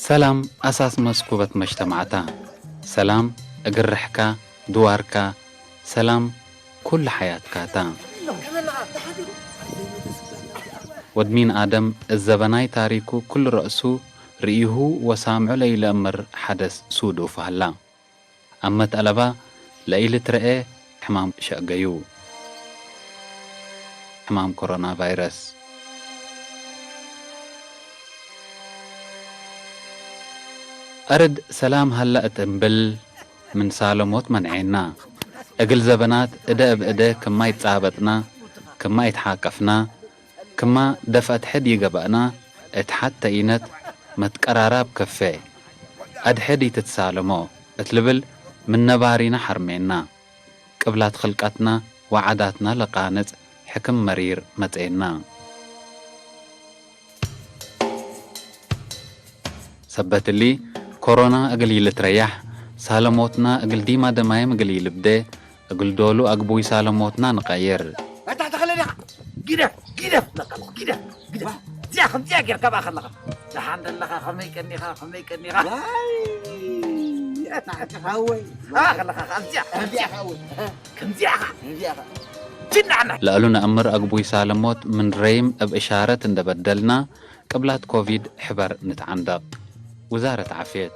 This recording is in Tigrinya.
ሰላም ኣሳስ መስኩበት መጅተማዕታ። ሰላም እግርሕካ ድዋርካ። ሰላም ኩሉ ሓያትካታ። ወድሚን ኣደም እዘበናይ ታሪኩ ኩሉ ረእሱ ርእይሁ ወሳምዑ ለይለእምር ሓደስ ሱዱ ፈህላ። ኣብ መትኣለባ ለኢልትረኤ ሕማም ሸእገዩ። ሕማም ኮሮና ቫይረስ። ኣርድ ሰላም ሃላ እትንብል ምን ሳለሞት መንዔና። እግል ዘበናት እደ እብ እደ ክማ ይጻበጥና፣ ክማ ይትሓቀፍና፣ ክማ ደፍአት ሕድ ይገበእና፣ እት ሐድ ተኢነት መትቀራራብ ከፌ፣ አድሕድ ይትትሳለሞ እት ልብል ምን ነባሪና ሐርሜና። ቅብላት ኽልቀትና ወዓዳትና ለቃንጽ ሕክም መሪር መጼና። ሰበት እሊ፣ ኮሮና እግል ይልትረያሕ፣ ሳለሞትና እግል ዲማ ደማይም እግል ይልብዴ፣ እግል ዶሉ አግቡይ ሳለሞትና ንቀይር። ኣታ ተኸለ ዲኻ? ግደፍ፣ ግደፍ፣ ለካ፣ ግደፍ፣ ግደፍ። እዚኣ ከምዚኣ ጌርካ ብኣ ከለኻ። ደሓን ደለኻ፣ ከመይ ቀኒኻ፣ ከመይ ቀኒኻ? ዋይ፣ ኣታ ሓቂ ሓወይ። ብኣ ከለኻ፣ ከምዚኣ። ከምዚኣ ሓወይ። ከምዚኣ ኢኻ። ከምዚኣ ኢኻ። ትናዕና። ለእሉ ነአምር አግቡይ ሳለሞት ምን ረይም እብ እሻረት እንደ በደልና፣ ቅብላት ኮቪድ ሕበር ንትዓንደቅ። ውዛረት ዓፍየት።